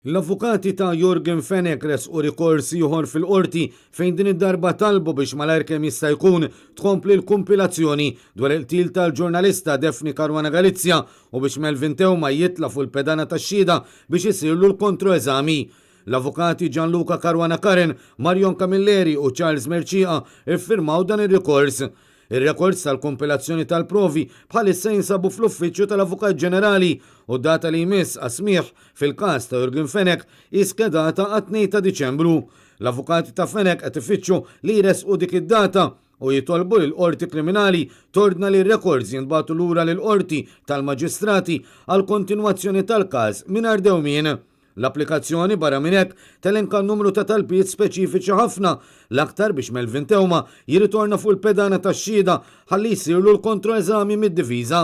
L-avukati ta' Yorgen Fenech ressqu rikors ieħor fil-Qorti fejn din id-darba talbu biex malajr kemm jista' jkun tkompli l-kumpilazzjoni dwar il-qtil tal-ġurnalista Daphne Caruana Galizia u biex Melvin Theuma jitla' fuq il-pedana tax-xhieda biex isirlu l-kontroeżami. L-avukati Gianluca Caruana Curran, Marion Camilleri u Charles Mercieca iffirmaw dan ir-rikors. Ir-rekords tal-kompilazzjoni tal-provi bħalissa jinsabu fl-Uffiċċju tal-Avukat Ġenerali u d-data li jmiss għas-smigħ fil-każ ta' Yorgen Fenech hi skedata għat-2 ta' Diċembru. L-avukati ta' Fenech qed ifittxu li jressqu dik id-data u jitolbu lill-Qorti Kriminali tordna li r-rekords jintbagħtu lura lill-Qorti tal-Maġistrati għall-kontinwazzjoni tal-każ mingħajr dewmien. L-applikazzjoni, barra minn hekk, telenka numru ta' talbiet speċifiċi ħafna, l-aktar biex Melvin Theuma jirritorna fuq il-pedana tax-xhieda ħalli jsirlu l-kontroeżami mid-difiża.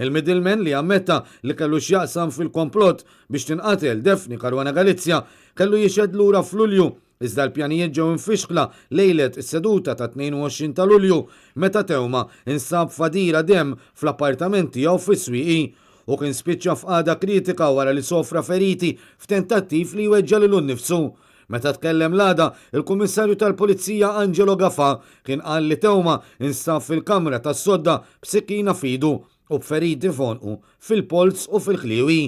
Il-middleman li ammetta li kellu x'jaqsam fil-komplott biex tinqatel Daphne Caruana Galizia kellu jixhed lura f'Lulju Iżda l-pjanijiet ġew imfixkla lejlet is-seduta tat-22 ta' Lulju meta Theuma instab f'għadira demm fl-appartament tiegħu fis-Swieqi. Hu kien spiċċa f'qagħda kritika wara li sofra feriti f'tentattiv li jweġġa' lilu nnifsu. Meta tkellem l-għada, il-Kummissarju tal-Pulizija Angelo Gafà kien qal li Theuma instab fil-kamra tas-sodda b'sikkina f'idu u b'feriti f'għonqu, fil-polz u fil-kliewi.